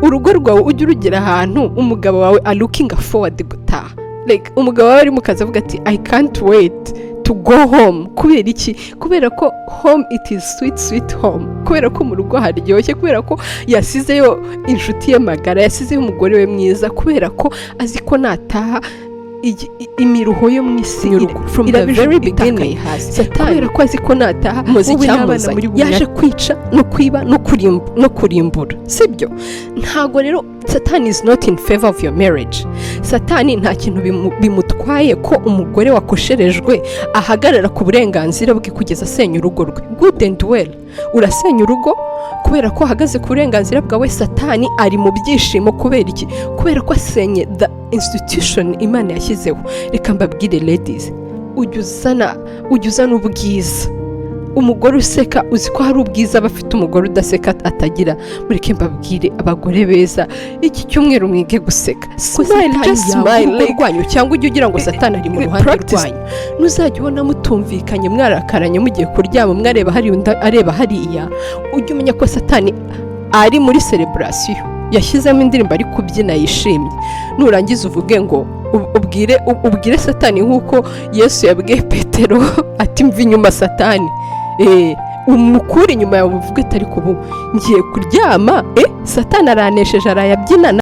Urugo rwawe ujye urugera ahantu umugabo wawe a looking forward gutaha. Like, umugabo wawe ari mu kazi avuga ati: "I can't wait to go home." Kubera iki? Kubera ko home, it is sweet, sweet home. Kubera ko mu rugo haryoshye, kubera ko yasizeyo inshuti ye magara, yasizeyo umugore we mwiza, kubera ko azi ko nataha imiruho yo mu isi Urugo. From the very beginning, hasi. Satani Kubera ko azi ko nataha muzi wowe n'abana icyamuzanye. muri bumwe, yaje kwica no kwiba no kurimbura, sibyo? Ntabwo rero Satani is not in favor of your marriage. Satani nta kintu bimutwaye ko umugore wakosherejwe ahagarara ku burenganzira bwe kugeza asenya urugo rwe. Good and well, urasenya urugo kubera ko ahagaze ku burenganzira bwawe. Satani ari mu byishimo. Kubera iki? Kubera ko asenye the institution Imana yashyizeho. Reka mbabwire, ladies, ujya uzana ubwiza. Umugore useka, uzi ko hari ubwiza aba afite umugore udaseka atagira? Mureke mbabwire, abagore beza, iki cyumweru mwige guseka. Smile, just smile. Urugo rwanyu, cyangwa ujye ugira ngo Satani ari mu ruhande practice. rwanyu. Nuzajya ubona mutumvikanye, mwarakaranye, mugiye kuryama, umwe areba hariya, undi areba hariya, ujye umenya ko Satani ari muri celebration, yashyizemo indirimbo, ari kubyina yishimye. Nurangiza uvuge ngo ubwire Satani nk'uko Yesu yabwiye Petero ati: "Mva inyuma, Satani." Umukure inyuma yawe, uvuge ati: "Ariko ubu ngiye kuryama, Satani aranesheje, arayabyina."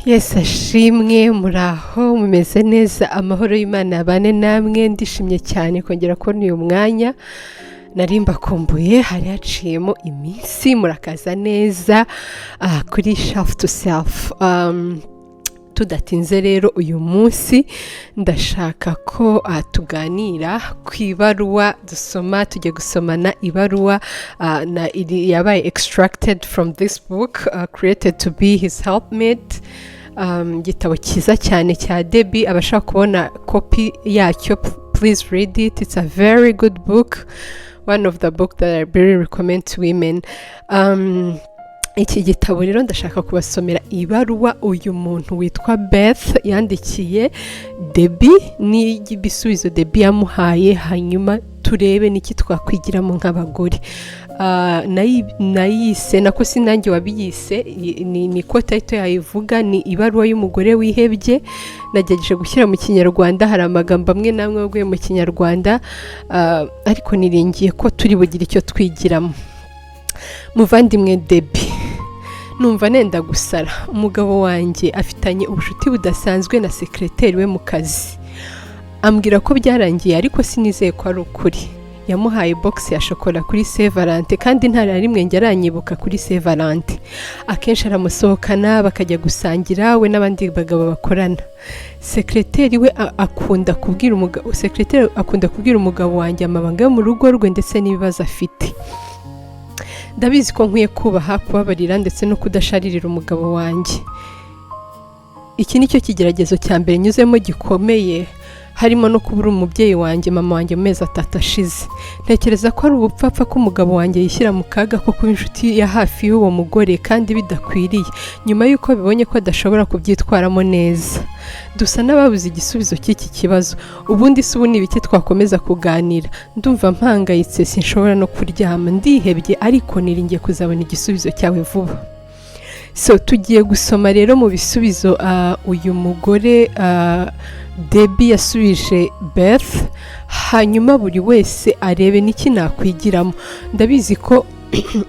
Yesu ashimwe. Muraho, mumeze neza? Amahoro y'Imana yabane namwe. Ndishimye cyane kongera kubona uyu mwanya, nari mbakumbuye, hari haciyemo iminsi. Murakaza neza kuri Shelf to Self. Tudatinze rero, uyu munsi ndashaka ko tuganira ku ibaruwa dusoma. Tujya gusomana ibaruwa na iri yabaye extracted from this book, Created to Be His Helpmate, igitabo cyiza cyane cya Debbie. Abashaka kubona kopi yacyo, please read it. It's a very good book, one of the book that I really recommend to women. Iki gitabo rero ndashaka kubasomera ibaruwa uyu muntu witwa Beth yandikiye Debbie n'ibisubizo Debbie yamuhaye, hanyuma turebe n'iki twakwigiramo nk'abagore. Nayise, nako si nanjye wabiyise, ni ko title yayivuga, ni ibaruwa y'umugore wihebye. Nagerageje gushyira mu Kinyarwanda, hari amagambo amwe n'amwe aguye mu Kinyarwanda, ariko niringiye ko turi bugire icyo twigiramo. Muvandimwe Debbie, numva nenda gusara. Umugabo wanjye afitanye ubucuti budasanzwe na sekereteri we mu kazi. Ambwira ko byarangiye, ariko sinizeye ko ari ukuri. Yamuhaye box ya shokora kuri Saint Valentin, kandi nta na rimwe njya aranyibuka kuri Saint Valentin. Akenshi aramusohokana bakajya gusangira, we n'abandi bagabo bakorana. Sekereteri we akunda kubwira umugabo, sekereteri akunda kubwira umugabo wanjye amabanga yo mu rugo rwe ndetse n'ibibazo afite. Ndabizi ko nkwiye kubaha, kubabarira ndetse no kudasharirira umugabo wanjye. Iki ni cyo kigeragezo cya mbere nyuzemo gikomeye, harimo no kubura umubyeyi wanjye, mama wanjye, mu mezi 3 ashize. Ntekereza ko ari ubupfapfa ko umugabo wanjye yishyira mu kaga ko kuba inshuti ya hafi y'uwo mugore kandi bidakwiriye, nyuma y'uko bibonye ko adashobora kubyitwaramo neza. Dusa n'ababuze igisubizo cy'iki kibazo. Ubundi se ubu ni ibiki twakomeza kuganira? Ndumva mpangayitse, sinshobora no kuryama, ndihebye, ariko niringiye kuzabona igisubizo cyawe vuba. So tugiye gusoma rero mu bisubizo uyu mugore Debbie yasubije Beth, hanyuma buri wese arebe n'iki nakwigiramo. Ndabizi ko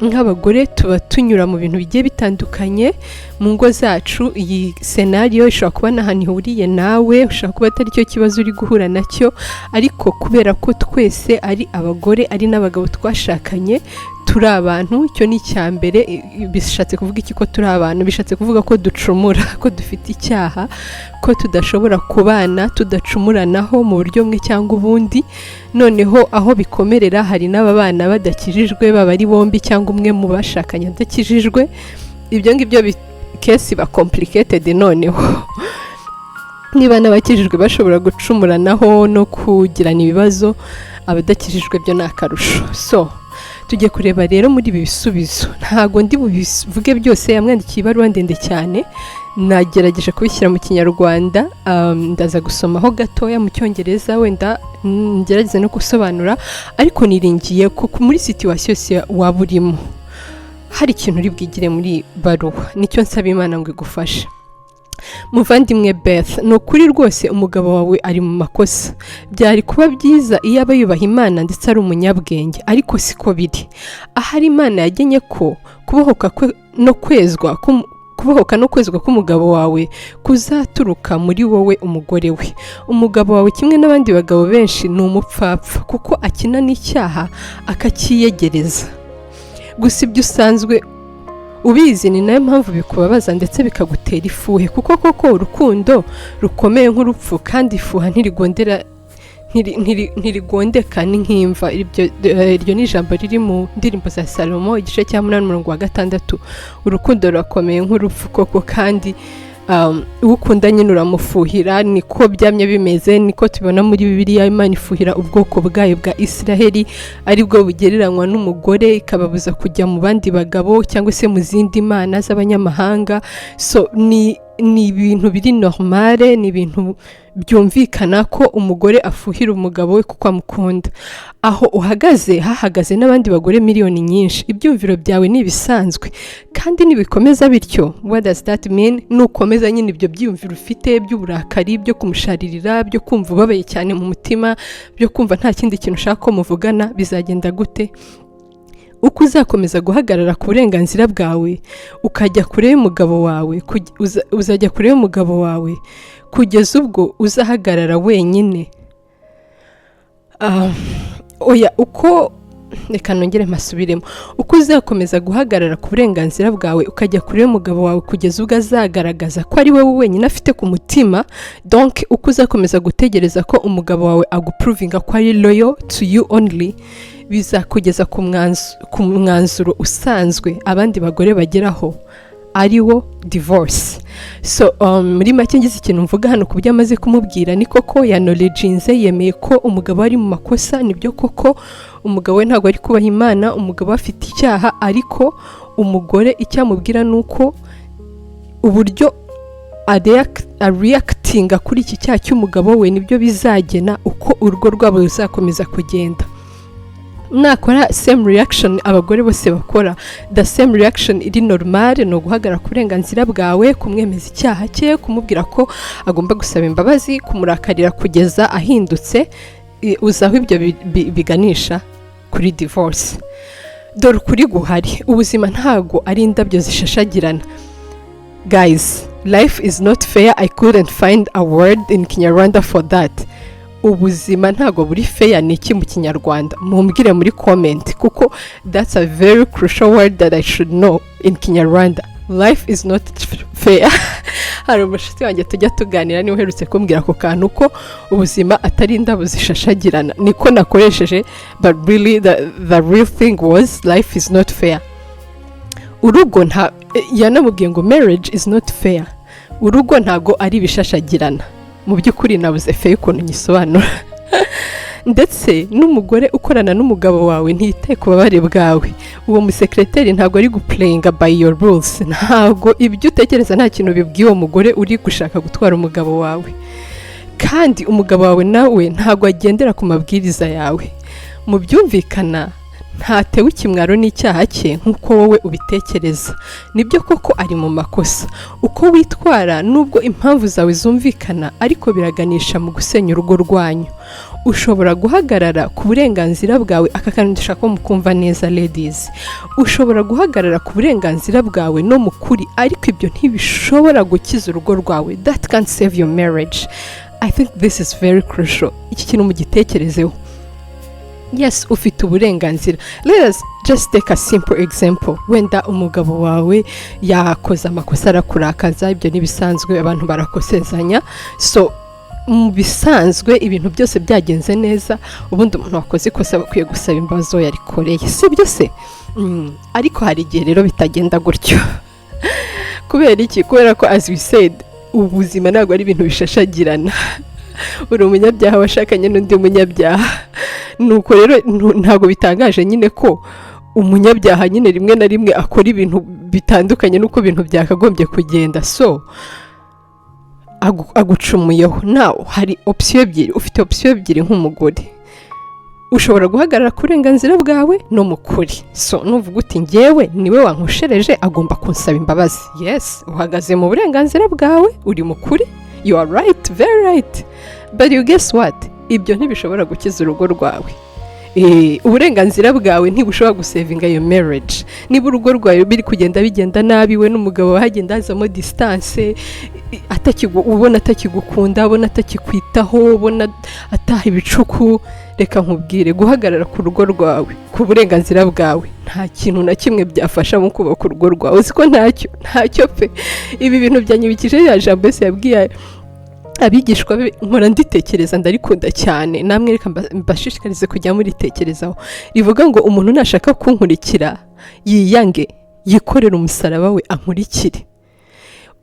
nk'abagore tuba tunyura mu bintu bigiye bitandukanye mu ngo zacu. Iyi scenario ishobora kuba n'ahantu ihuriye nawe, ushobora kuba atari cyo kibazo uri guhura nacyo, ariko kubera ko twese ari abagore, ari n'abagabo twashakanye, turi abantu. Icyo ni icya mbere. Bishatse kuvuga iki ko turi abantu? Bishatse kuvuga ko ducumura, ko dufite icyaha, ko tudashobora kubana tudacumuranaho mu buryo bumwe cyangwa ubundi. Noneho aho bikomerera, hari n'ababana badakijijwe, baba ari bombi cyangwa umwe mu bashakanye adakijijwe. Ibyo ngibyo case iba complicated. Noneho niba n'abakijijwe bashobora gucumuranaho no kugirana ibibazo, abadakijijwe byo ni akarusho. So Tujye kureba rero muri ibi bisubizo. Ntago ndi bubivuge byose, yamwandikiye ibaruwa ndende cyane, nagerageje kubishyira mu Kinyarwanda. Ndaza gusomaho gatoya mu Cyongereza, wenda ngerageze no gusobanura, ariko niringiye ko muri situation yose waba urimo hari ikintu uri bwigire muri iyi baruwa. Nicyo nsaba Imana ngo igufashe. Muvandimwe Beth, ni ukuri rwose umugabo wawe ari mu makosa. Byari kuba byiza iyo aba yubaha Imana ndetse ari umunyabwenge, ariko siko biri. Ahari Imana yagenye ko kubohoka kwe no kwezwa kubohoka no kwezwa k'umugabo wawe kuzaturuka muri wowe, umugore we. Umugabo wawe, kimwe n'abandi bagabo benshi, ni umupfapfa kuko akina n'icyaha akakiyegereza. Gusa ibyo usanzwe ubizi, ni nayo mpamvu bikubabaza ndetse bikagutera ifuhe, kuko koko urukundo rukomeye nk'urupfu, kandi ifuha ntirigondera ntirigondeka, ni nk'imva. Iryo ni ijambo riri mu Ndirimbo za Salomo, igice cya 8, umurongo wa 6. Urukundo rurakomeye nk'urupfu koko, kandi uwo ukunda nyine uramufuhira. Niko byamye bimeze, niko tubibona muri Bibiliya. Imana ifuhira ubwoko bwayo bwa Israheli, aribwo bugereranywa n'umugore, ikababuza kujya mu bandi bagabo cyangwa se mu zindi mana z'abanyamahanga. So ni ibintu biri normal, ni ibintu byumvikana ko umugore afuhira umugabo we kuko amukunda. Aho uhagaze hahagaze n'abandi bagore miliyoni nyinshi. Ibyumviro byawe ni ibisanzwe, kandi nibikomeza bityo, what does that mean? Nukomeza nyine ibyo byiyumviro ufite by'uburakari, byo kumusharirira, byo kumva ubabaye cyane mu mutima, byo kumva nta kindi kintu ushaka ko muvugana, bizagenda gute? Uko uzakomeza guhagarara ku burenganzira bwawe ukajya kure y'umugabo wawe, uzajya kure y'umugabo wawe kugeza ubwo uzahagarara wenyine. Oya, uko, reka nongere mpasubiremo. Uko uzakomeza guhagarara ku burenganzira bwawe ukajya kure y'umugabo wawe kugeza ubwo azagaragaza ko ari wowe wenyine afite ku mutima, donc uko uzakomeza gutegereza ko umugabo wawe aguprovinga ko ari loyal to you only, bizakugeza ku mwanzuro usanzwe abandi bagore bageraho, ari wo divorce. So muri make, ngize ikintu mvuga hano ku byo amaze kumubwira, ni koko yaacknowledginze, yemeye ko umugabo ari mu makosa. Nibyo koko, umugabo we ntabwo ari kubaha Imana, umugabo we afite icyaha, ariko umugore icyo amubwira ni uko uburyo areactinga kuri iki cyaha cy'umugabo we nibyo bizagena uko urugo rwabo ruzakomeza kugenda. Nakora same reaction abagore bose bakora, the same reaction iri normal, ni uguhagarara ku burenganzira bwawe, kumwemeza icyaha cye, kumubwira ko agomba gusaba imbabazi, kumurakarira kugeza ahindutse, uzi aho ibyo biganisha? Kuri divorce. Dore ukuri guhari: ubuzima ntago ari indabyo zishashagirana. Guys, life is not fair. I couldn't find a word in Kinyarwanda for that. Ubuzima ntago buri fair ni iki mu Kinyarwanda? Mumbwire muri comment, kuko that's a very crucial word that I should know in Kinyarwanda. Life is not fair. Hari umushuti wanjye tujya tuganira, niwe uherutse kumbwira ako kantu ko ubuzima atari indabo zishashagirana. Niko nakoresheje, but really the real thing was life is not fair. Urugo nta, yanamubwiye ngo marriage is not fair. Urugo ntago ari ibishashagirana. Mu by'ukuri nabuze fair ukuntu nyisobanura. Ndetse n'umugore ukorana n'umugabo wawe ntiyitaye ku bubabare bwawe. Uwo musekreteri ntabwo ari guplayinga by your rules. Ntabwo ibyo utekereza nta kintu bibwiye uwo mugore uri gushaka gutwara umugabo wawe, kandi umugabo wawe nawe ntabwo agendera ku mabwiriza yawe. Mu byumvikana, ntatewe ikimwaro n'icyaha cye nk'uko wowe ubitekereza. Nibyo koko ari mu makosa. Uko witwara, nubwo impamvu zawe zumvikana, ariko biraganisha mu gusenya urugo rwanyu. Ushobora guhagarara ku burenganzira bwawe. Aka kantu dushaka ko mukumva neza, ladies. Ushobora guhagarara ku burenganzira bwawe no mu kuri, ariko ibyo ntibishobora gukiza urugo rwawe. That can't save your marriage. I think this is very crucial. Iki kintu mugitekerezeho. Yes, ufite uburenganzira. Let us just take a simple example. Wenda umugabo wawe yakoze amakosa, arakurakaza. Ibyo ntibisanzwe, abantu barakosezanya. So mu bisanzwe, ibintu byose byagenze neza, ubundi umuntu wakoze ikosa aba akwiye gusaba imbabazi uwo yarikoreye, si byo se? Ariko hari igihe rero bitagenda gutyo. Kubera iki? Kubera ko, as we said, ubuzima ntabwo ari ibintu bishashagirana. Uri umunyabyaha washakanye n'undi munyabyaha. Nuko rero ntabwo bitangaje nyine ko Umunyabyaha nyine rimwe na rimwe akora ibintu bitandukanye n'uko ibintu byakagombye kugenda. So agucumuyeho, nawe hari option ebyiri ufite, option ebyiri nk'umugore. Ushobora guhagarara ku burenganzira bwawe no mu kuri. So nuvuga uti: "Ngewe niwe wankoshereje, agomba kunsaba imbabazi," yes, uhagaze mu burenganzira bwawe, uri mu kuri, you are right, very right. But you guess what? Ibyo ntibishobora gukiza urugo rwawe. Uburenganzira bwawe ntibushobora gusavinga iyo marriage. Niba urugo rwawe biri kugenda bigenda nabi, we n'umugabo hagenda hazamo distance, ubona atakigukunda, ubona atakikwitaho, ubona ataha ibicuku, reka nkubwire: guhagarara ku rugo rwawe, ku burenganzira bwawe, nta kintu na kimwe byafasha mu kubaka urugo rwawe. Uzi ko ntacyo, ntacyo pe. Ibi bintu byanyibukije ya jambo yose yabwiye abigishwa be. Mpora nditekereza, ndarikunda cyane. Namwe reka mbashishikarize kujya muritekerezaho. Rivuga ngo: "Umuntu nashaka kunkurikira, yiyange, yikorere umusaraba we, ankurikire."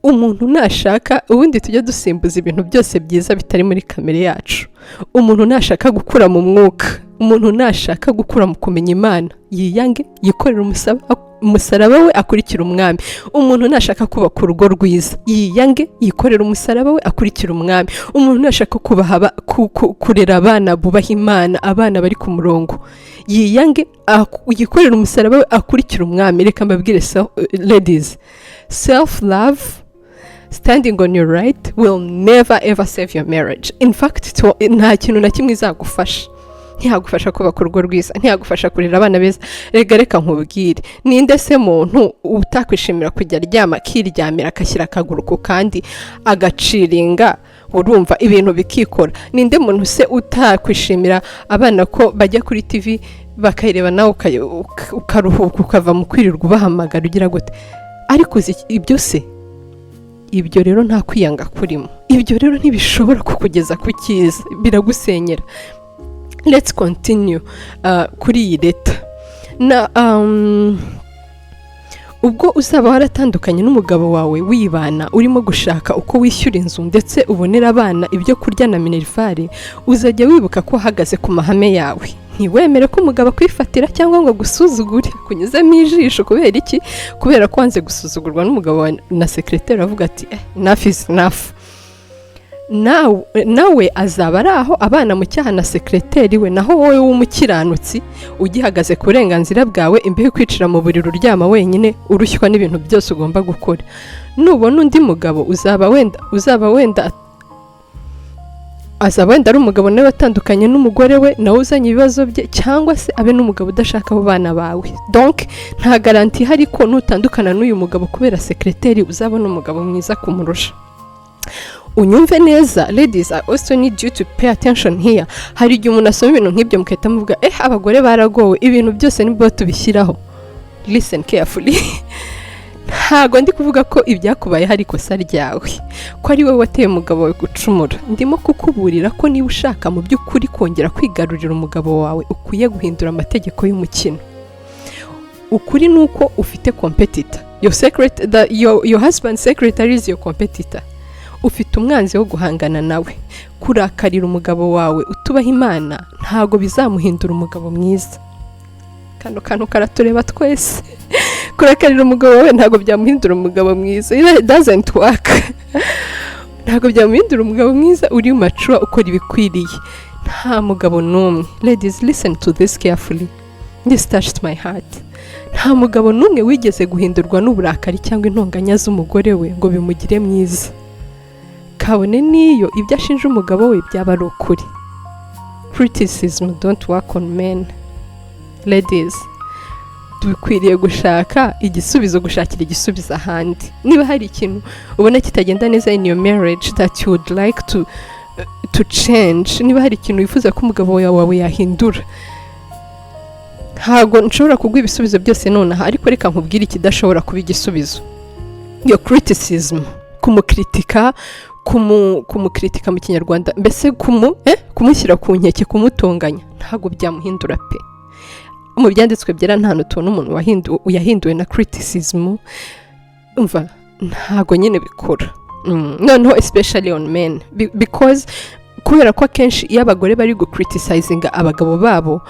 Umuntu nashaka, ubundi tujya dusimbuza ibintu byose byiza bitari muri kamere yacu. Umuntu nashaka gukura mu mwuka, umuntu nashaka gukura mu kumenya Imana, yiyange, yikorere umusaraba we, akurikira Umwami. Umuntu nashaka kubaka urugo rwiza, yiyange, yikorere umusaraba we, akurikira Umwami. Umuntu nashaka kubaha kurera abana bubaha Imana, abana bari ku murongo, yiyange, yikorere umusaraba we, akurikira Umwami. Reka mbabwire, ladies, self love, standing on your right will never ever save your marriage. In fact, nta kintu na kimwe izagufasha. Ntiyagufasha kubaka urugo rwiza, ntiyagufasha kurera abana beza. Reka, reka nkubwire, ninde se muntu utakwishimira kujya aryama, akiryamira, agashyira akaguru ku kandi, agachillinga, urumva, ibintu bikikora? Ninde muntu se utakwishimira abana ko bajya kuri TV bakayireba, nawe ukaruhuka, ukava mu kwirirwa ubahamagara, ugira gute? Ariko uzi ibyo se? Ibyo rero nta kwiyanga kurimo. Ibyo rero ntibishobora kukugeza ku cyiza, biragusenyera. Let's continue kuri iyi letter. Na ubwo uzaba waratandukanye n'umugabo wawe, wibana, urimo gushaka uko wishyura inzu, ndetse ubonera abana ibyo kurya na minerval, uzajya wibuka ko uhagaze ku mahame yawe. Ntiwemere ko umugabo akwifatira cyangwa ngo agusuzugure, kunyuzamo ijisho. Kubera iki? Kubera ko wanze gusuzugurwa n'umugabo wawe na secretary, avuga ati: "Eh, enough is enough." Nawe azaba ari aho abana mu cyaha na secretary we, naho wowe w'umukiranutsi ugihagaze ku burenganzira bwawe, imbeho kwicira mu buriri, uryama wenyine, urushywa n'ibintu byose ugomba gukora. Nubona undi mugabo, uzaba wenda azaba wenda ari umugabo nawe watandukanye n'umugore we, nawe uzanye ibibazo bye, cyangwa se abe n'umugabo udashaka abo bana bawe. Donc nta garantie ihari ko nutandukana n'uyu mugabo kubera secretary uzabona umugabo mwiza kumurusha. Unyumve neza, ladies, I also need you to pay attention here. Hari igihe umuntu asoma ibintu nk'ibyo mugahita muvuga: "Eh, abagore baragowe, ibintu byose nibwo tubishyiraho." Listen carefully. Ntago ndi kuvuga ko ibyakubayeho ari ikosa ryawe, ko ari wowe wateye umugabo wawe gucumura. Ndimo kukuburira ko niba ushaka mu by'ukuri kongera kwigarurira umugabo wawe, ukwiye guhindura amategeko y'umukino. Ukuri ni uko ufite competitor. Your husband secretary is your competitor. Ufite umwanzi wo guhangana nawe. Kurakarira umugabo wawe utubaha Imana ntago bizamuhindura umugabo mwiza. Kano kantu karatureba twese. Kurakarira umugabo wawe ntabwo byamuhindura umugabo mwiza. It doesn't work. Ntabwo byamuhindura umugabo mwiza uri mature, ukora ibikwiriye. Nta mugabo n'umwe, ladies, listen to this carefully, this touched my heart, nta mugabo n'umwe wigeze guhindurwa n'uburakari cyangwa intonganya z'umugore we ngo bimugire mwiza, kabone n'iyo ibyo ashinja umugabo we byaba ari ukuri. Criticism don't work on men. Ladies, dukwiriye gushaka igisubizo, gushakira igisubizo ahandi. Niba hari ikintu ubona kitagenda neza in your marriage that you would like to change, niba hari ikintu wifuza ko umugabo wawe yahindura, ntabwo nshobora kuguha ibisubizo byose nonaha, ariko reka nkubwire ikidashobora kuba igisubizo. Iyo criticism, kumucritiqua, kumucritiqua mu Kinyarwanda mbese kumushyira ku nkeke, kumutonganya, ntabwo byamuhindura pe. Mu Byanditswe Byera nta hantu tubona umuntu yahinduwe na criticism. Umva, ntabwo nyine bikora. Noneho especially on men, because Kubera ko akenshi iyo abagore bari gucriticizinga abagabo babo,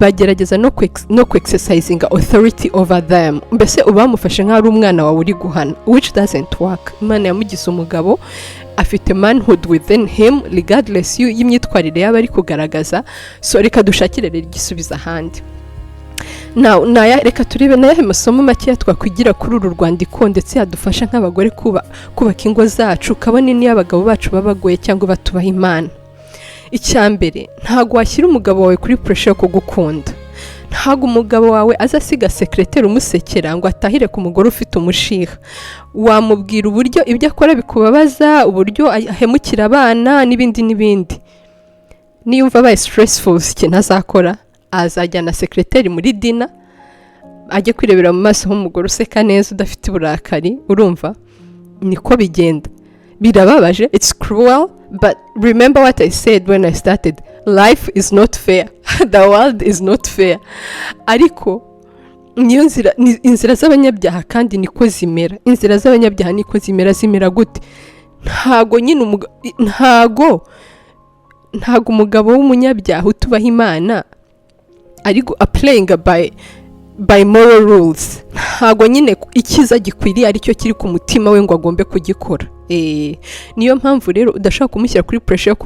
bagerageza no ku-exercisinga authority over them. Mbese uba wamufashe nk'aho ari umwana wawe uri guhana, which doesn't work. Imana yamugize umugabo, afite manhood within him regardless y'imyitwarire yaba ari kugaragaza. So reka dushakire rero igisubizo ahandi. Now, reka turebe nayahe masomo makeya twakwigira kuri uru rwandiko, ndetse yadufasha nk'abagore kubaka ingo zacu, kabone n'iyo abagabo bacu baba bagoye cyangwa batubaha Imana. Icya mbere, ntabwo washyira umugabo wawe kuri pressure yo kugukunda. Ntabwo umugabo wawe azasiga secretary umusekera ngo atahire ku mugore ufite umushiha. Wamubwira uburyo ibyo akora bikubabaza, uburyo ahemukira abana n'ibindi n'ibindi. Niyumva abaye stressful, ikintu azakora, azajyana secretary muri dinner, ajye kwirebera mu maso h'umugore useka neza, udafite uburakari. Urumva niko bigenda. Birababaje, it's cruel, but remember what I said when I started: life is not fair, the world is not fair. Ariko niyo nzira, ni inzira z'abanyabyaha kandi niko zimera. Inzira z'abanyabyaha niko zimera. Zimera gute? Ntago nyine ntago umugabo w'umunyabyaha utubaha Imana ari applying by moral rules. Ntago nyine icyiza gikwiriye aricyo kiri ku mutima we ngo agombe kugikora. Niyo mpamvu rero udashobora kumushyira kuri pressure yo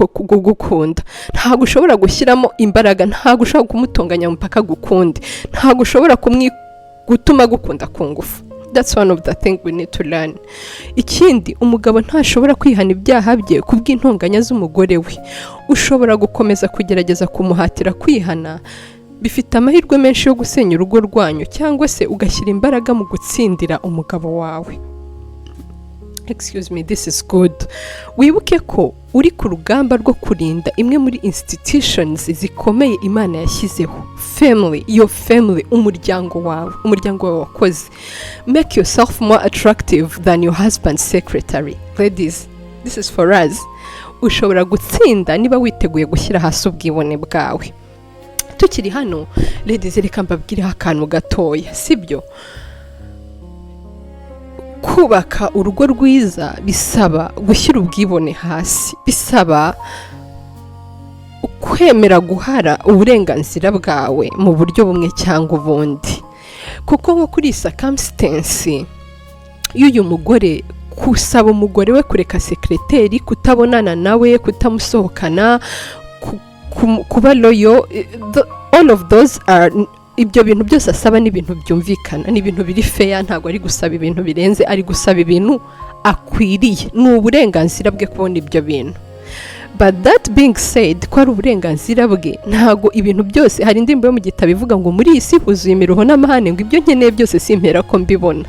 kugukunda. Ntabwo ushobora gushyiramo imbaraga, ntabwo ushobora kumutonganya mpaka agukunde, ntabwo ushobora gutuma agukunda ku ngufu. That's one of the thing we need to learn. Ikindi, umugabo ntashobora kwihana ibyaha bye ku bw'intonganya z'umugore we. Ushobora gukomeza kugerageza kumuhatira kwihana, bifite amahirwe menshi yo gusenya urugo rwanyu, cyangwa se ugashyira imbaraga mu gutsindira umugabo wawe. Excuse me, this is good. Wibuke ko uri ku rugamba rwo kurinda imwe muri institutions zikomeye Imana yashyizeho, family, your family, umuryango wawe, umuryango wawe wakoze. Make yourself more attractive than your husband's secretary. Ladies, this is for us. Ushobora gutsinda niba witeguye gushyira hasi ubwibone bwawe. Tukiri hano, ladies, reka mbabwireho akantu gatoya, sibyo? Kubaka urugo rwiza bisaba gushyira ubwibone hasi, bisaba kwemera guhara uburenganzira bwawe mu buryo bumwe cyangwa ubundi. Kuko nko kuri iyi circumstance y'uyu mugore, gusaba umugore we kureka secretary, kutabonana nawe, kutamusohokana, kuba loyal, all of those are, ibyo bintu byose asaba ni ibintu byumvikana, ni ibintu biri fair. Ntabwo ari gusaba ibintu birenze, ari gusaba ibintu akwiriye. Ni uburenganzira bwe kubona ibyo bintu. But that being said, ko ari uburenganzira bwe, ntabwo ibintu byose, hari indirimbo yo mu gitabo ivuga ngo muri iyi si huzuye imiruho n'amahane, ngo ibyo nkeneye byose simpera ko mbibona.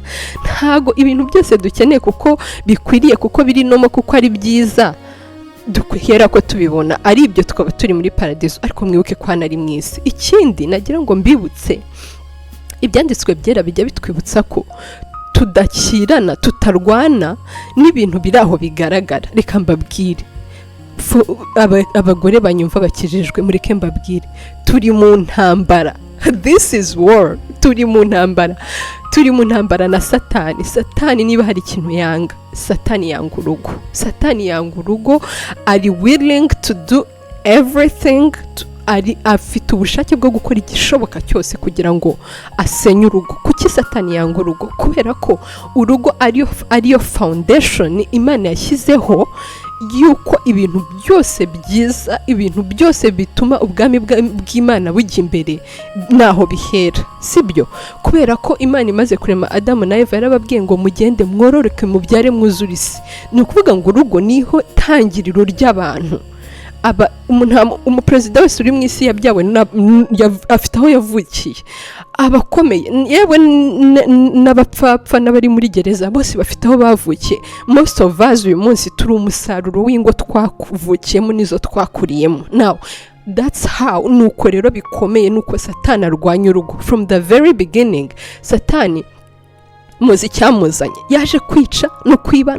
Ntabwo ibintu byose dukeneye, kuko bikwiriye, kuko biri normal, kuko ari byiza, duhera ko tubibona. Ari ibyo tukaba turi muri paradizo. Ariko mwibuke ko hano ari mu isi. Ikindi nagira ngo mbibutse, Ibyanditswe Byera bijya bitwibutsa ko tudakirana, tutarwana n'ibintu biri aho bigaragara. Reka mbabwire, abagore banyumva bakijijwe, mureke mbabwire, turi mu ntambara. This is war. Turi mu ntambara, turi mu ntambara na Satani. Satani niba hari ikintu yanga, Satani yanga urugo. Satani yanga urugo. Ari willing to do everything ari afite ubushake bwo gukora igishoboka cyose kugira ngo asenye urugo. Kuki Satani yanga urugo? Kubera ko urugo ariyo foundation Imana yashyizeho yuko ibintu byose byiza, ibintu byose bituma ubwami bw'Imana bujya imbere, naho bihera, sibyo? Kubera ko Imana imaze kurema Adamu na Eva, yarababwiye ngo mugende mwororoke, mubyare, mwuzure isi. Ni ukuvuga ngo urugo niho tangiriro ry'abantu. Aba umuperezida wese uri mu isi yabyawe afite aho yavukiye. Abakomeye, yewe n'abapfapfa n'abari muri gereza, bose bafite aho bavukiye. Most of us uyu munsi turi umusaruro w'ingo twavukiyemo n'izo twakuriyemo. Now that's how, nuko rero bikomeye, nuko Satani arwanya urugo from the very beginning. Satani Muzi icyamuzanye? Yaje kwica no kwiba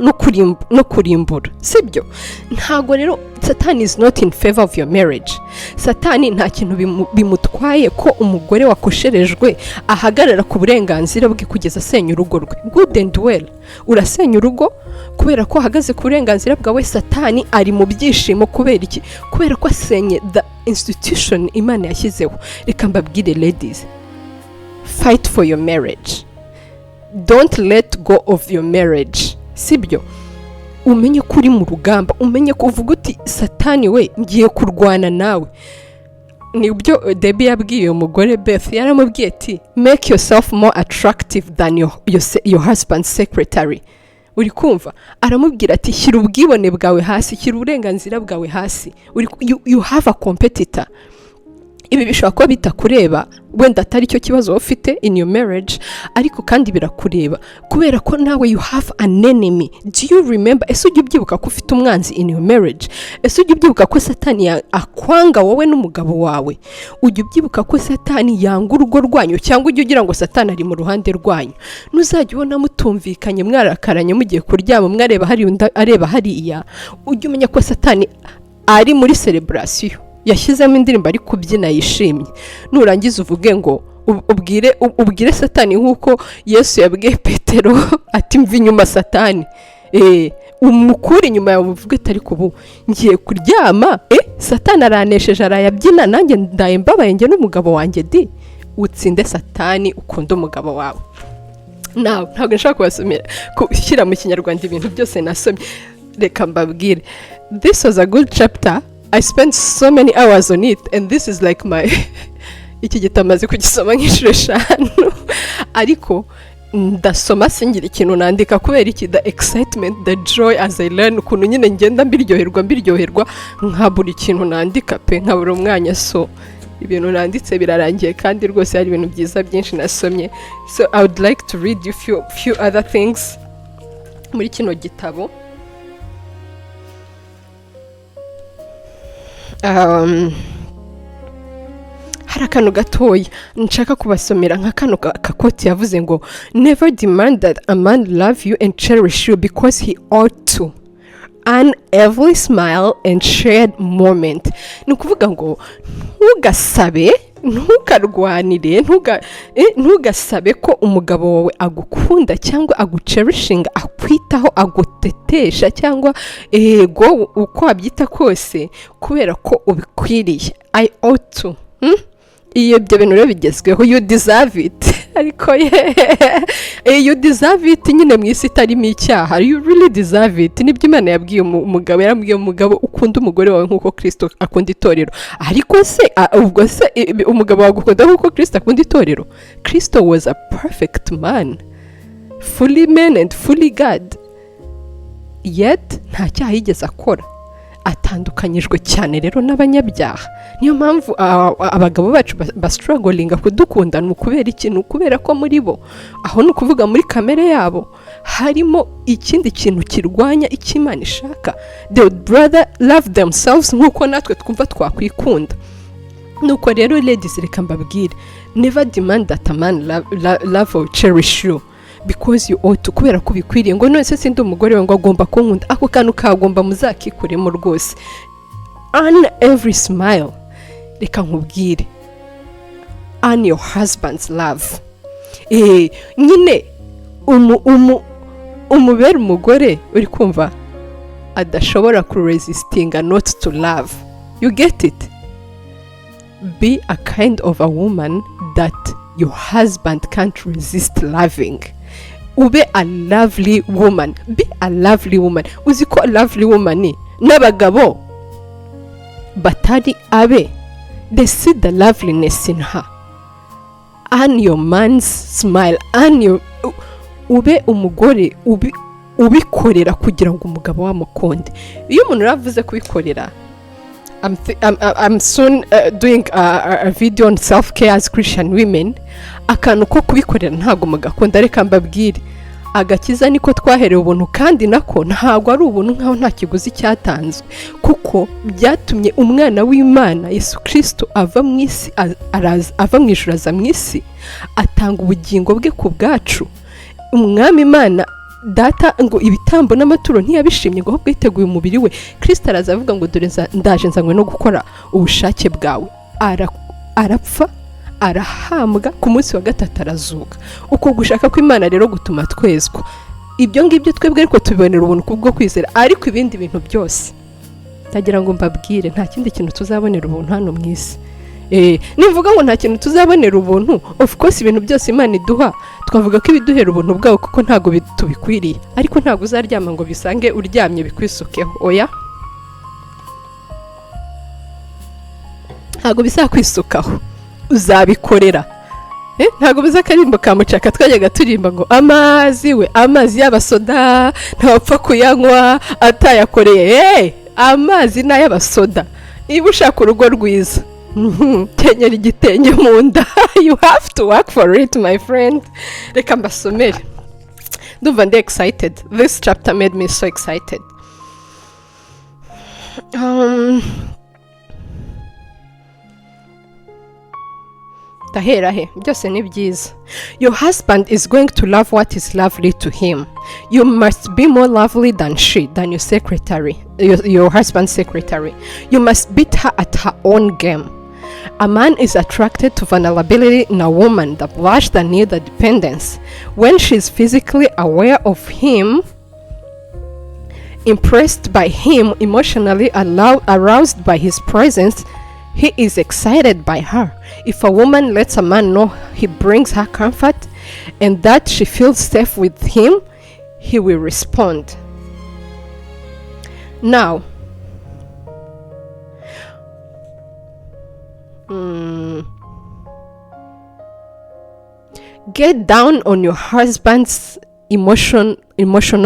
no kurimbura, sibyo? Ntabwo rero Satani is not in favor of your marriage. Satani nta kintu bimutwaye ko umugore wakosherejwe ahagarara ku burenganzira bwe kugeza asenya urugo rwe. Good and well, urasenya urugo kubera ko ahagaze ku burenganzira bwawe. Satani ari mu byishimo. Kubera iki? Kubera ko asenye the institution Imana yashyizeho. Reka mbabwire, ladies, fight for your marriage. Don't let go of your marriage, sibyo? Umenye ko uri mu rugamba, umenye ko uvuga uti: "Satani we, ngiye kurwana nawe." Nibyo Debbie yabwiye uyu mugore Beth. Yaramubwiye ati: "Make yourself more attractive than your husband's secretary." Uri kumva? Aramubwira ati: "Shyira ubwibone bwawe hasi, shyira uburenganzira bwawe hasi." You have a competitor. Ibi bishobora kuba bitakureba, wenda atari cyo kibazo wowe ufite in your marriage, ariko kandi birakureba kubera ko nawe you have an enemy. Do you remember? Ese ujya ubyibuka ko ufite umwanzi in your marriage? Ese ujya ubyibuka ko Satani akwanga wowe n'umugabo wawe? Ujya ubyibuka ko Satani yanga urugo rwanyu, cyangwa ujya ugira ngo Satani ari mu ruhande rwanyu? Nuzajya ubona mutumvikanye, mwarakaranye, mugiye kuryama, umwe areba hariya, undi areba hariya, ujye umenya ko Satani ari muri celebration, yashyizemo indirimbo, ari kubyina yishimye. Nurangiza uvuge ngo ubwire Satani nk'uko Yesu yabwiye Petero ati: "Mva inyuma, Satani." Umukure inyuma yawe, uvuge ati: "Ariko ubu ngiye kuryama, Satani aranesheje, arayabyina, nanjye ndaye mbabaye, njye n'umugabo wanjye." Di utsinde Satani, ukunde umugabo wawe. Nawe ntabwo nshaka kubasomera, gushyira mu Kinyarwanda ibintu byose nasomye. Reka mbabwire, this was a good chapter. I spent so many hours on it, and this is like my, iki gitabo maze kugisoma nk'inshuro 5, ariko ndasoma singira ikintu nandika. Kubera iki? The excitement, the joy as I learn, ukuntu nyine ngenda mbiryoherwa, mbiryoherwa, nkabura ikintu nandika pe, nkabura umwanya. So ibintu nanditse birarangiye, kandi rwose hari ibintu byiza byinshi nasomye. So I would like to read you few other things muri kino gitabo. Hari akantu gatoya nshaka kubasomera, nka kano kakoti yavuze ngo: "Never demand that a man love you and cherish you because he ought to. Earn every smile and shared moment." Ni ukuvuga ngo ntugasabe, ntukarwanire, ntugasabe ko umugabo wawe agukunda cyangwa agucherishinga, akwitaho, agutetesha, cyangwa ego uko wabyita kose, kubera ko ubikwiriye. I ought to. Iyo ibyo bintu rero bigezweho, you deserve it. Ariko ye, you deserve it nyine mu isi itarimo icyaha, you really deserve it. Nibyo Imana yabwiye umugabo. Yarabwiye umugabo: "Ukunda umugore wawe nk'uko Kirisito akunda itorero." Ariko se ubwo se umugabo wagukunda nk'uko Kirisito akunda itorero? Kirisito was a perfect man, fully man and fully God, yet nta cyaha yigeze akora. Atandukanyijwe cyane rero n'abanyabyaha. Niyo mpamvu abagabo bacu bastrugglinga kudukunda. Ni ukubera iki? Ni ukubera ko muri bo, aho ni ukuvuga muri kamere yabo, harimo ikindi kintu kirwanya icyo Imana ishaka. They would rather love themselves, nk'uko natwe twumva twakwikunda. Nuko rero, ladies, reka mbabwire: never demand that a man love or cherish you because you ought to, kubera ko ubikwiriye, ngo none se sindi umugore we, ngo agomba kunkunda. Ako kantu kagomba muzakikuremo rwose. Earn every smile. Reka nkubwire, earn your husband's love. Nyine umubere umugore, uri kumva, adashobora kuresistinga not to love. You get it? Be a kind of a woman that your husband can't resist loving. Ube a lovely woman. Be a lovely woman. Uzi ko a lovely woman n'abagabo batari abe, they see the loveliness in her. Earn your man's smile. Earn your, ube umugore ubikorera kugira ngo umugabo wamukunde. Iyo umuntu yaravuze kubikorera, I'm soon doing a video on self care as Christian women. Akantu ko kubikorera ntabwo mugakunda. Reka mbabwire, agakiza niko twaherewe ubuntu, kandi nako ntabwo ari ubuntu nkaho nta kiguzi cyatanzwe, kuko byatumye umwana w'Imana Yesu Kirisito ava mu isi, araza, ava mu ijuru aza mu isi, atanga ubugingo bwe ku bwacu. Umwami Imana Data ngo ibitambo n'amaturo ntiyabishimye, ngo ahubwo yiteguye umubiri we. Kirisito araza avuga ngo: "Dore ndaje nzanywe no gukora ubushake bwawe." Arapfa, arahambwa, ku munsi wa gatatu arazuka. Uko gushaka kw'Imana rero gutuma twezwa. Ibyo ngibyo twebwe ariko tubibonera ubuntu kubwo kwizera. Ariko ibindi bintu byose, ndagira ngo mbabwire, nta kindi kintu tuzabonera ubuntu hano mu isi. Nimvuga ngo nta kintu tuzabonera ubuntu, of course ibintu byose Imana iduha twavuga ko ibiduhera ubuntu bwawo, kuko ntabwo tubikwiriye. Ariko ntabwo uzaryama ngo bisange uryamye bikwisukeho. Oya, ntabwo bizakwisukaho, uzabikorera. Ntabwo biza akarimbo ka mucaka twajyaga turimba ngo: "Amazi we, amazi y'abasoda ntawapfa kuyanywa atayakoreye." Amazi ni ay'abasoda. Niba ushaka urugo rwiza, kenyera igitenge mu nda. You have to work for it, my friend. Reka mbasomere, ndumva ndi excited. This chapter made me so excited. Ndahera he? Byose ni byiza. Your husband is going to love what is lovely to him. You must be more lovely than she, than your secretary, your husband's secretary. You must beat her at her own game. A man is attracted to vulnerability in a woman, the blush, the need, the dependence. When she's physically aware of him, impressed by him, emotionally aroused by his presence, he is excited by her. If a woman lets a man know he brings her comfort and that she feels safe with him, he will respond. Now, get down on your husband's emotional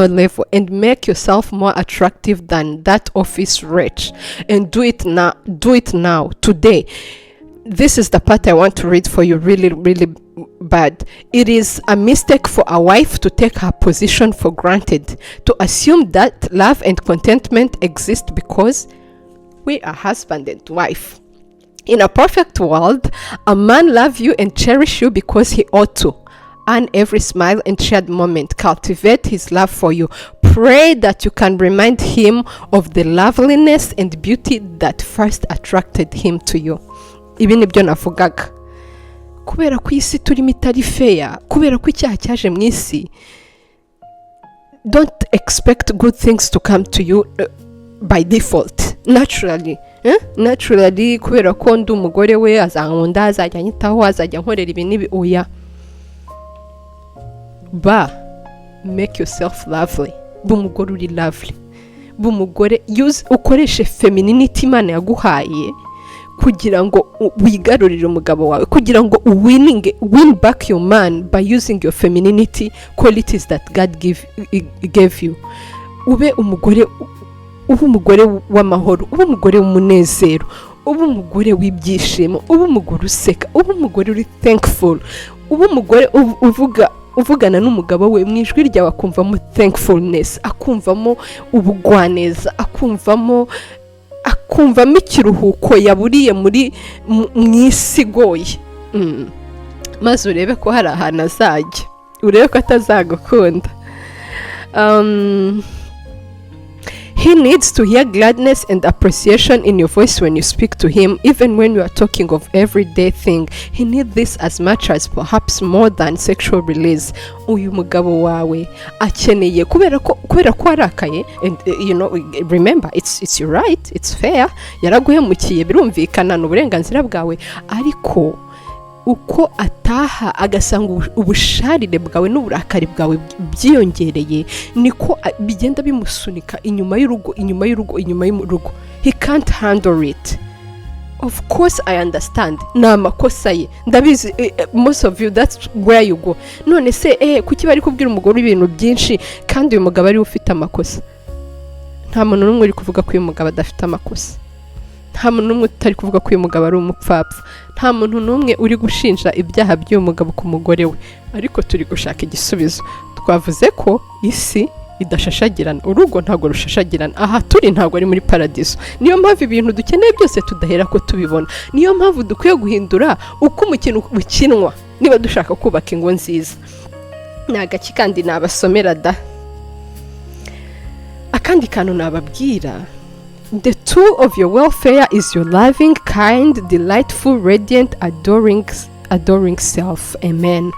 level and make yourself more attractive than that office wretch, and do it now. Do it now, today. This is the part I want to read for you really, really bad. It is a mistake for a wife to take her position for granted, to assume that love and contentment exist because we are husband and wife. In a perfect world, a man loves you and cherish you because he ought to. Earn every smile and shared moment. Cultivate his love for you. Pray that you can remind him of the loveliness and beauty that first attracted him to you. Ibi nibyo navugaga. Kubera ko isi turimo itari fair, kubera ko icyaha cyaje mu isi, don't expect good things to come to you by default, naturally. Naturally, kubera ko ndi umugore we, azankunda, azajya anyitaho, azajya ankorera ibi n'ibi. Oya, ba make yourself lovely. Ba umugore uri lovely, ba umugore use, ukoreshe femininity Imana yaguhaye kugira ngo wigarurire umugabo wawe, kugira ngo uwininge, win back your man by using your femininity qualities that God gave you. Ube umugore, ube umugore w'amahoro, ube umugore w'umunezero, ube umugore w'ibyishimo, ube umugore useka, ube umugore uri thankful, ube umugore uvugana n'umugabo we, mu ijwi ryawe akumvamo thankfulness, akumvamo ubugwaneza, akumvamo ikiruhuko yaburiye muri mu isi igoye. Maze urebe ko hari ahantu azajya, urebe ko atazagukunda. He needs to hear gladness and appreciation in your voice when you speak to him, even when you are talking of everyday thing. He needs this as much as, perhaps more than, sexual release. Uyu mugabo wawe akeneye, kubera ko warakaye, and remember, it's your right, it's fair, yaraguhemukiye, birumvikana, ni uburenganzira bwawe. Ariko uko ataha agasanga ubusharire bwawe n'uburakari bwawe byiyongereye, niko bigenda bimusunika inyuma y'urugo, inyuma y'urugo, inyuma y'urugo. He can't handle it. Of course I understand, ni amakosa ye, ndabizi. Most of you, that's where you go. None se kuki bari kubwira umugore ibintu byinshi kandi uyu mugabo ariwe ufite amakosa? Nta muntu n'umwe uri kuvuga ko uyu mugabo adafite amakosa. Nta muntu n'umwe utari kuvuga ko uyu mugabo ari umupfapfa. Nta muntu n'umwe uri gushinja ibyaha by'uyu mugabo ku mugore we. Ariko turi gushaka igisubizo. Twavuze ko isi idashashagirana, urugo ntabwo rushashagirana, aha turi ntabwo ari muri paradiso. Niyo mpamvu ibintu dukeneye byose tudahera ko tubibona. Niyo mpamvu dukwiye guhindura uko umukino ukinwa niba dushaka kubaka ingo nziza. Ni agaki kandi nabasomera da? Akandi kantu nababwira: the tool of your welfare is your loving, kind, delightful, radiant, adoring self. Amen.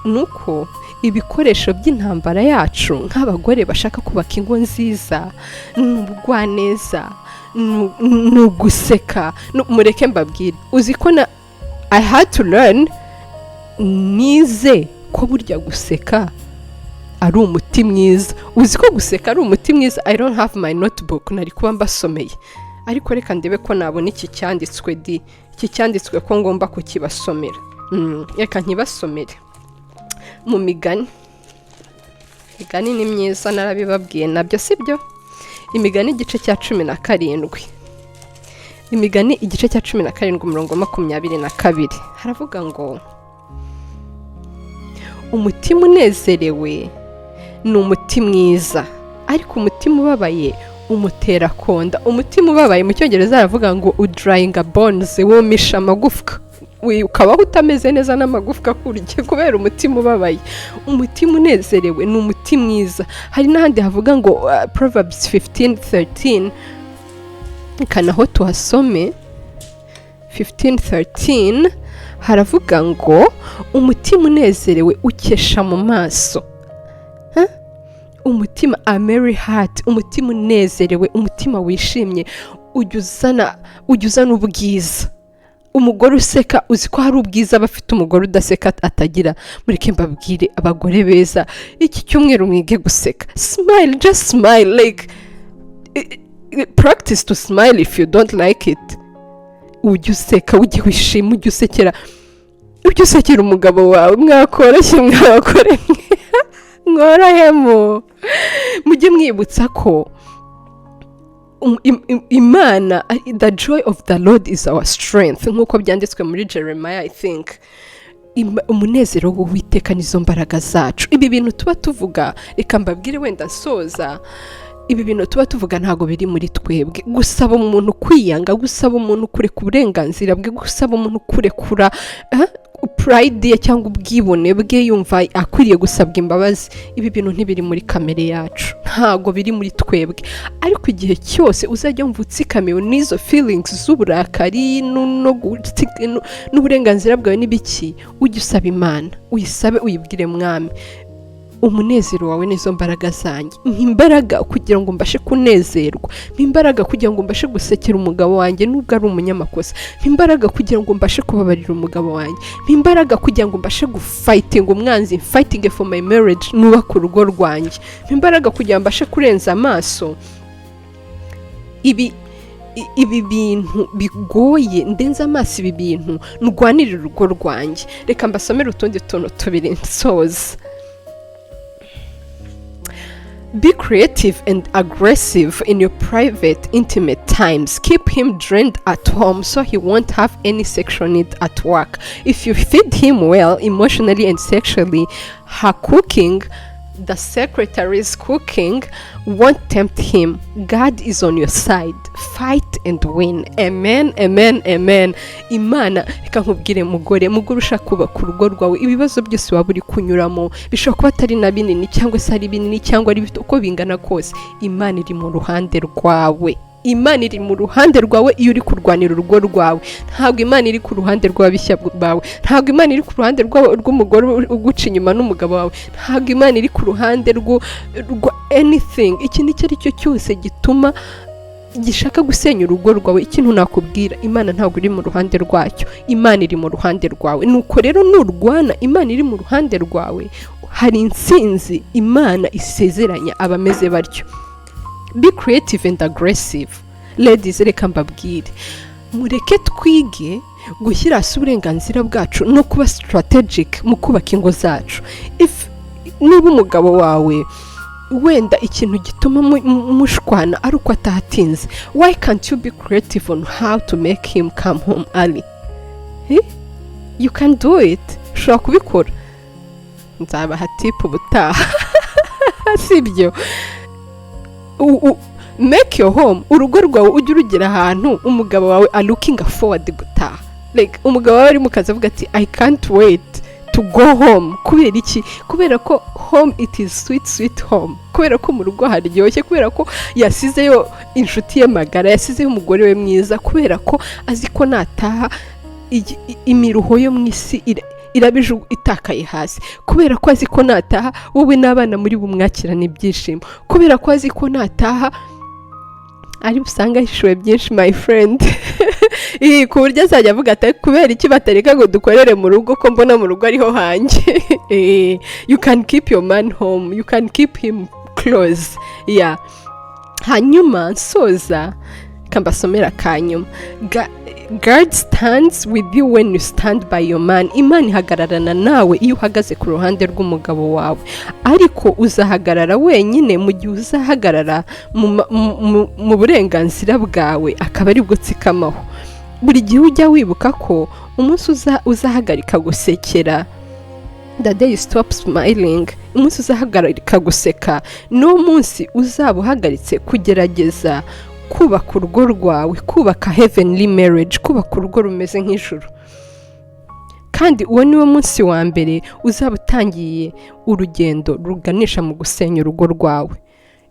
Nuko ibikoresho by'intambara yacu nk'abagore bashaka kubaka ingo nziza ni ubugwaneza, ni uguseka. Mureke mbabwire, uzi ko na I had to learn, nize ko burya guseka ari umuti mwiza. Uzi ko guseka ari umuti mwiza? I don't have my notebook, nari kuba mbasomeye, ariko reka ndebe ko nabona iki cyanditswe di, iki cyanditswe ko ngomba kukibasomera. Reka nkibasomere mu Migani. Imigani ni myiza, narabibabwiye nabyo, sibyo? Imigani igice cya 17, Imigani igice cya 17, umurongo 22, haravuga ngo: "Umutima unezerewe ni umuti mwiza, ariko umutima ubabaye umutera konda." Umutima ubabaye, mu Cyongereza aravuga ngo udryinga bones, wumisha amagufwa. Ukabaho utameze neza n'amagufwa akurya kubera umutima ubabaye. Umutima unezerewe ni umuti mwiza. Hari n'ahandi havuga ngo Proverbs 15:13, reka naho tuhasome. 15:13 haravuga ngo: "Umutima unezerewe ukesha mu maso." Huh? Umutima, a merry heart, umutima unezerewe, umutima wishimye ujya uzana ubwiza. Umugore useka, uzi ko hari ubwiza aba afite umugore udaseka atagira? Mureke mbabwire, abagore beza, iki cyumweru mwige guseka. Smile, just smile, like practice to smile if you don't like it. Ujye useka, ujye wishima, ujye usekera umugabo wawe. Mwakoroshye, mwabakore mworohemo, mujye mwibutsa ko Imana, the joy of the Lord is our strength, nk'uko byanditswe muri Jeremiah, I think. Umunezero w'Uwiteka nizo mbaraga zacu. Ibi bintu tuba tuvuga, reka mbabwire wenda nsoza, ibi bintu tuba tuvuga ntabwo biri muri twebwe. Gusaba umuntu kwiyanga, gusaba umuntu kureka uburenganzira bwe, gusaba umuntu kurekura pride ye cyangwa ubwibone bwe, yumva akwiriye gusabwa imbabazi, ibi bintu ntibiri muri kamere yacu, ntabwo biri muri twebwe. Ariko igihe cyose uzajya wumva utsikamiwe n'izo feelings z'uburakari n'uburenganzira bwawe n'ibiki, ujye usaba Imana, uyisabe, uyibwire: "Mwami, umunezero wawe nizo mbaraga zanjye. Mpa imbaraga kugira ngo mbashe kunezerwa, mpa imbaraga kugira ngo mbashe gusekera umugabo wanjye nubwo ari umunyamakosa, mpa imbaraga kugira ngo mbashe kubabarira umugabo wanjye, mpa imbaraga kugira ngo mbashe gufightinga umwanzi, fighting for my marriage, nubaka urugo rwanjye, mpa imbaraga kugira ngo mbashe kurenza amaso ibi bintu bigoye, ndenze amaso ibi bintu, ndwanirire urugo rwanjye." Reka mbasomere utundi tuntu tubiri nsoza. Be creative and aggressive in your private, intimate times. Keep him drained at home so he won't have any sexual need at work. If you feed him well, emotionally and sexually, her cooking, the secretary's cooking, won't tempt him. God is on your side. Fight and win. Amen, amen, amen. Imana, reka nkubwire mugore, mugore ushaka kubaka urugo rwawe, ibibazo byose waba uri kunyuramo bishobora kuba atari na binini, cyangwa se ari binini, cyangwa ari bito, uko bingana kose, Imana iri mu ruhande rwawe. Imana iri mu ruhande rwawe iyo uri kurwanira urugo rwawe. Ntabwo Imana iri ku ruhande rw'abishya bawe, ntabwo Imana iri ku ruhande rw'umugore uguca inyuma n'umugabo wawe, ntabwo Imana iri ku ruhande rwa anything, ikintu icyo ari cyo cyose gituma gishaka gusenya urugo rwawe. Ikintu nakubwira, Imana ntabwo iri mu ruhande rwacyo, Imana iri mu ruhande rwawe. Nuko rero nurwana, Imana iri mu ruhande rwawe, hari intsinzi Imana isezeranya abameze batyo. Be creative and aggressive. Ladies, reka mbabwire, mureke twige gushyira hasi uburenganzira bwacu no kuba strategic mu kubaka ingo zacu. If niba umugabo wawe wenda ikintu gituma mushwana ari uko atahatinze, why can't you be creative on how to make him come home early? Eh? You can do it, ushobora kubikora. Nzabaha tip ubutaha, sibyo? Make your home, urugo rwawe ujye urugera ahantu umugabo wawe are looking forward gutaha. Like umugabo wawe ari mu kazi avuga ati: "I can't wait to go home. Kubera iki? Kubera ko home, it is sweet, sweet home. Kubera ko mu rugo haryoshye, kubera ko yasizeyo inshuti ye magara, yasizeyo umugore we mwiza, kubera ko azi ko nataha imiruho yo mu isi irabije itakaye hasi, kubera ko azi ko nataha wowe n'abana muri bumwakirane ibyishimo, kubera ko azi ko nataha ari busange ahishuwe byinshi, my friend, ku buryo azajya avuga ati: "Kubera iki batareka ngo dukorere mu rugo, ko mbona mu rugo ariho hanjye?" You can keep your man home, you can keep him close, yeah. Hanyuma nsoza, kambasomera akanyuma. God stands with you when you stand by your man. Imana ihagararana nawe iyo uhagaze ku ruhande rw'umugabo wawe, ariko uzahagarara wenyine mu gihe uzahagarara mu burenganzira bwawe, akaba aribwo tsikamaho buri gihe. Ujya wibuka ko umunsi uzahagarika gusekera, the day you stop smiling, umunsi uzahagarika guseka, niwo munsi uzaba uhagaritse kugerageza kubaka urugo rwawe, kubaka heavenly marriage, kubaka urugo rumeze nk'ijuru. Kandi uwo niwo munsi wa mbere uzaba utangiye urugendo ruganisha mu gusenya urugo rwawe.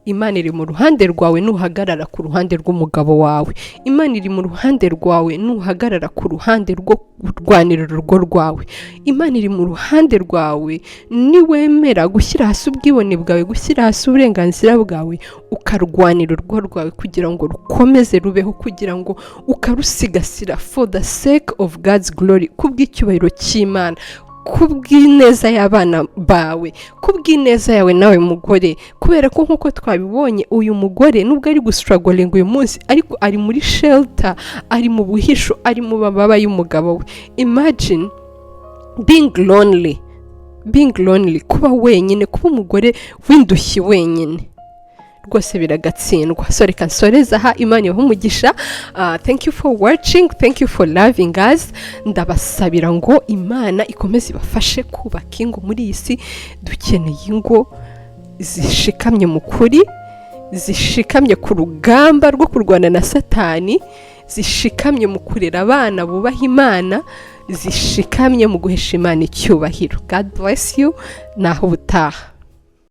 Imana iri mu ruhande rwawe nuhagarara ku ruhande rw'umugabo wawe. Imana iri mu ruhande rwawe nuhagarara ku ruhande rwo kurwanira urugo rwawe. Imana iri mu ruhande rwawe niwemera gushyira hasi ubwibone bwawe, gushyira hasi uburenganzira bwawe, ukarwanira urugo rwawe kugira ngo rukomeze rubeho, kugira ngo ukarusigasira for the sake of God's glory, kubw'icyubahiro cy'Imana, kubw'ineza y'abana bawe, kubw'ineza yawe nawe mugore. Kubera ko nk'uko twabibonye, uyu mugore nubwo ari gustrugglinga uyu munsi, ariko ari muri shelter, ari mu buhisho, ari mu mababa y'umugabo we. Imagine being lonely, being lonely, kuba wenyine, kuba umugore w'indushyi wenyine, rwose biragatsindwa. So reka nsoreze aha. Imana ibahe umugisha. Thank you for watching, thank you for loving us. Ndabasabira ngo Imana ikomeze ibafashe kubaka ingo. Muri iyi si dukeneye ingo zishikamye mu kuri, zishikamye ku rugamba rwo kurwana na Satani, zishikamye mu kurera abana bubaha Imana, zishikamye mu guhesha Imana icyubahiro. God bless you. Naho ubutaha.